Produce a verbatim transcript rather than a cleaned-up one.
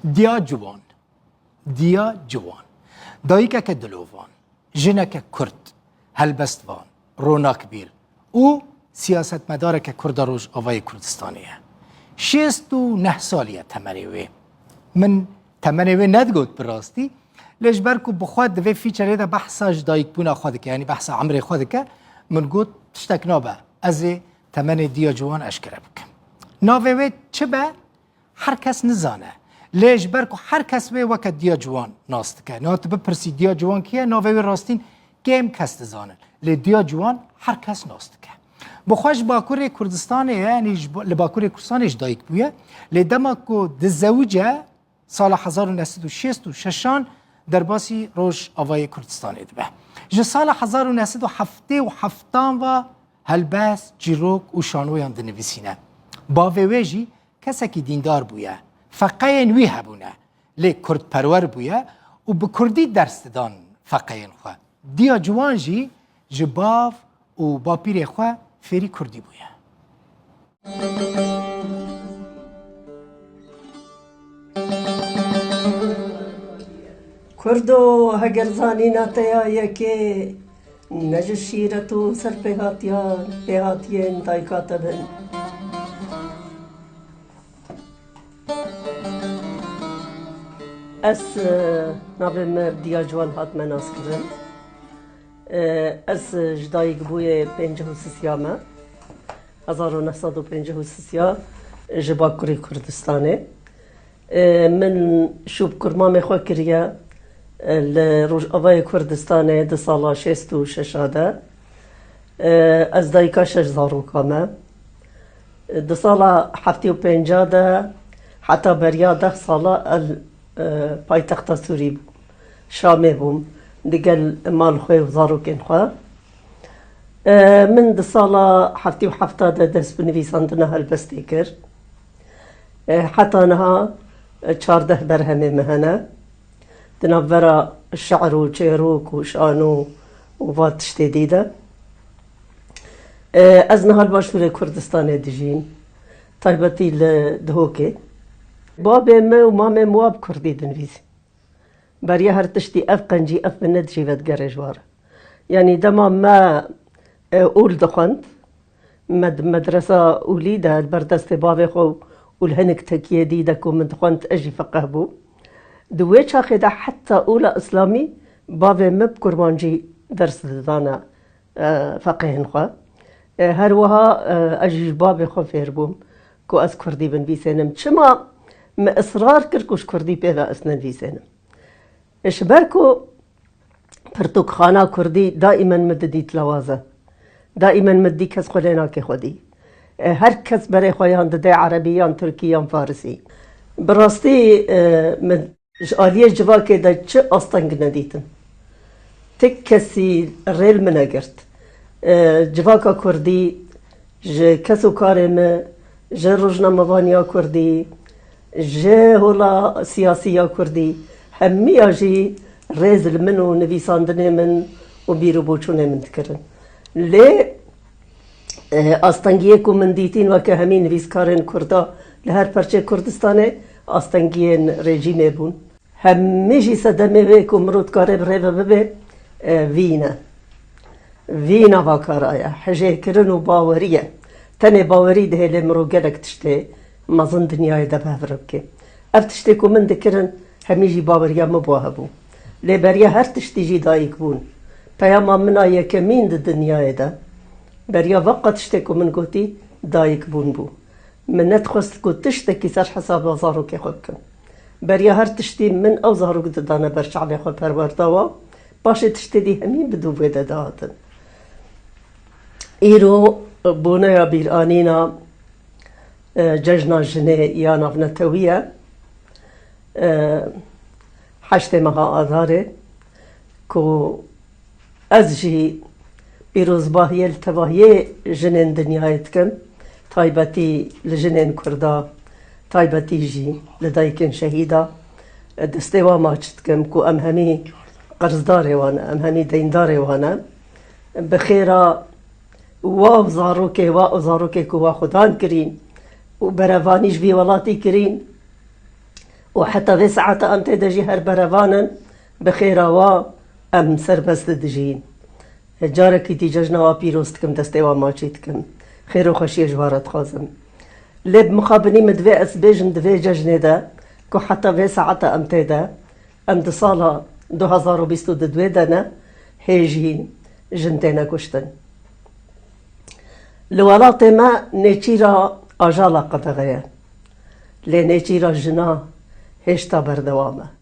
Diya ciwan, diya ciwan. Dayikeke dilovan, jineke kurd, helbestvan, ronakbîr û siyasetmedareke kurd a Rojavayê Kurdistanê ye. Şêst û neh salî ye temenê wê. Min temenê wê nedigot bi rastî, lê ji ber ku bi xwe di vê feature-ê de behsa ji dayikbûna xwe dike, yanî behsa emrê xwe dike, min got, tiştek nabe, ez ê temenê diya ciwan eşkere bikim. Navê wê çi be? Her kes nizane. Lê ji ber ku her kes wê weke diya ciwan nas dike. Niha tu bipirsî diya ciwan kî ye, navê wê rastîn kêm kes dizanin. Lê diya ciwan her kes nas dike. Bi xwe ji Bakurê Kurdistanê ye, yanî ji bo-, li Bakurê Kurdistanê ji dayik bûye. Lê dema ku dizewice sala hezar û neh sed û şêst û şeşan derbasî Rojavayê Kurdistanê dibe. Ji sala hezar û neh sed û heftê û heftan ve helbest, çîrok û şanoyan dinivîsîne. Bavê wê jî kesekî dîndar bûye. Feqeyên wî hebûne. Lê kurdperwer bûye û bi kurdî ders didan feqeyên xwe. Diya ciwan jî ji bav û bapîrê xwe fêrî kurdî bûye. Kurdo, heger zanîna te ya yekê ne ji şîret û serpêhatiyan, pêhatiyên dayika te bin. Ez, e, navê me Diya Ciwan hatime naskirin. E, ez, e, ji dayikbûyê pêncî û sisiya me, hezar û neh sed û pêncî û sisiya ji Bakurê Kurdistanê. E, min şûb kurmamê xwe kiriye, e, li Rojavayê Kurdistanê di sala şêst û şeşa de. E, ez dayika şeş zaroka me. Di sala heftê û pênca de heta beriya deh sala ez, e, paytexta Sûrî bûm. Şamê bûm, digel mal xwe û zarokên xwe. E, min di sala heftê û hefta de dest bi nivîsandina helbestê kir. E, heta niha, e, çardeh berhemê min hene. Di navbera şi'r û çêrok û şano û va tiştê dî de. E, ez niha li Başûrê Kurdistanê dijîm, taybetî li Dihokê. Babê me û mamê me wa bi kurdî dinivîsî. Beriya her tiştî ev qencî, ev minet jî vedigere ji wa re. Yanî dema me, e, ûl dixwend, me di medresa ûlî de li ber destê bavê xwe û li hinek tekiyê dî de ku min dixwend, ez jî feqeh bûm. Di wê çaxê de heta ûla îslamî bavê min bi kurmancî ders didane, e, feqehên xwe. E, her wiha, e, ez jî ji bavê xwe fêr bûm ku ez kurdî binivîsênim. Çima min israr kir ku ji kurdî pê ve ez nenivîsênim? Ji ber ku pirtûkxana kurdî daîmen min didît lawaz e. Daîmen min didî kes xwe lê nake xwedî. E, her kes berê xwe yan dide erebî, yan tirkî, yan farisî. Bi rastî, e, min ji aliyê civakê de çi asteng nedîtin. Ti kesî rê li min negirt. E, civaka kurdî ji kes û karê me, ji rojnamevaniya kurdî, ji hola siyasî ya kurdî, hemiya jî rêz li min û nivîsandinê min û bîr û boçûnê min dikirin. Lê, e, astengiyê ku min dîtîn weke hemî nivîskarên kurda li her perçê Kurdistanê, astengiyên rejîmê bûn. Hemî jî sedemê wê ku mirov dikare bi rê ve bibe, e, vî ne. Vî nava kara ye. Hijêkirin û bawerî ye. Tenê bawerî dihêle mirov gelek tiştê mezin dinyayê de bi hev re bike. Ev tiştê ku min dikirin, hemî jî baweriya min bo hebû. Lê beriya her tiştî jî dayik bûn. Peyama min a yekemîn di dinyayê de, beriya veqa tiştê ku min gotî, dayik bûn bû. Min nedixwest ku tiştekî ser hesaba zarokê xwe bikim. Beriya her tiştî min ew zarok didane ber çavê xwe perwerda wa, paşê tiştê dî hemî bi dûvê de dihatin. Îro boneya bîranîna, e, cejna jinê ya navnetewî ye. E, heştê meha Adarê ku Ez jî pîrozbahiyê li tevahiyê jinên dinyayê dikim, taybetî li jinên Kurda, taybetî jî li dayikên şehîda. Destê wan maç dikim ku em hemî qerzdarê wan ne, em hemî deyndarê wan ne. Bi xêra wa û zarokê wa û zarokê ku wa xwedan kirîn û berevanî ji vî welatî kirîn, û heta vê saeta em tê de jî her berevan in, bi xêra wa em serbest dijîn. Carekî dî cejna wa pîroz dikim, destê wa maçî dikim. Xêr û xweşiyê ji wa re dixwazim. Lê bi mixabinî min divê ez bêjim di vê cejnê de ku heta vê saeta em tê de, em di sala du hazar û bîst û du de ne, hê jî jin têne kuştin. Li welatê me nêçîra ajala qedexe ye. Lê nêçîra jina hêşta berdewam e.